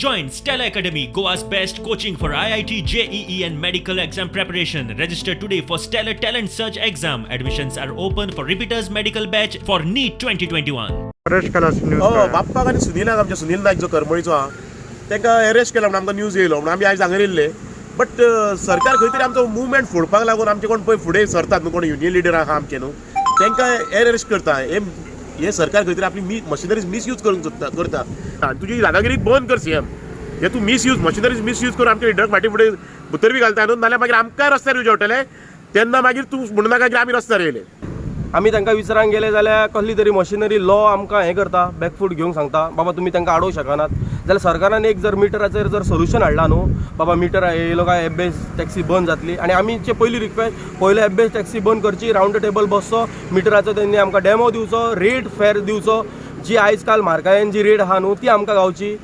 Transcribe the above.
Join Stellar Academy, Goa's best coaching for IIT, JEE, and medical exam preparation. Register today for Stellar Talent Search exam. Admissions are open for repeaters medical batch for NEET 2021. Arrest केला अशी news हय, कळ्ळ्या. बाप्पाक आनी सुनीलाक, आमच्या सुनील नायक जो करमळीचो आहा, तांकां arrest केला म्हणून आमकां न्यूज येयलो म्हणून आमी आयज हांगा येयल्ले. बट सरकार खंय तरी आमचो मुवमेंट फोडपाक लागून आमचे कोण पळय फुडें सरतात न्हू, कोण युनियन लिडर आहा आमचे न्हू, तांकां एरेस्ट करता. हे हे सरकार खंय तरी आपली मी मशिनरीज मिसयूज करूंक सोदता, करता. आनी तुजी दादागिरी बंद कर सीएम. हे तूं मिसयूज, मशिनरीज मिसयूज करून आमच्या लिडराक फाटीं फुडें भितर बी घालता न्हू, नाल्यार मागीर आमकां रस्त्यार येवचें पडटलें. तेन्ना मागीर तूं म्हणूं नाका की आमी रस्त्यार येयले. आमी तांकां विचारांक गेले जाल्यार कसली तरी मशिनरी लॉ आमकां हें करता, बॅकफूट घेवंक सांगता, बाबा तुमी तांकां आडोवंक शकनात. जाल्यार सरकारान एक जर मिटराचेर जर सोल्युशन हाडला न्हू, बाबा मिटर येयलो काय एप बेज टॅक्सी बंद जातली. आनी आमचे पयली रिक्वेस्ट, पयले एप बेज टॅक्सी बंद करची, रावंड the table बसचो, मिटराचो तेंणी आमकां डेमो दिवचो, रेट फेर दिवचो. जी आयज काल म्हारगायेन जी रेट आहा न्हू, ती आमकां गावची.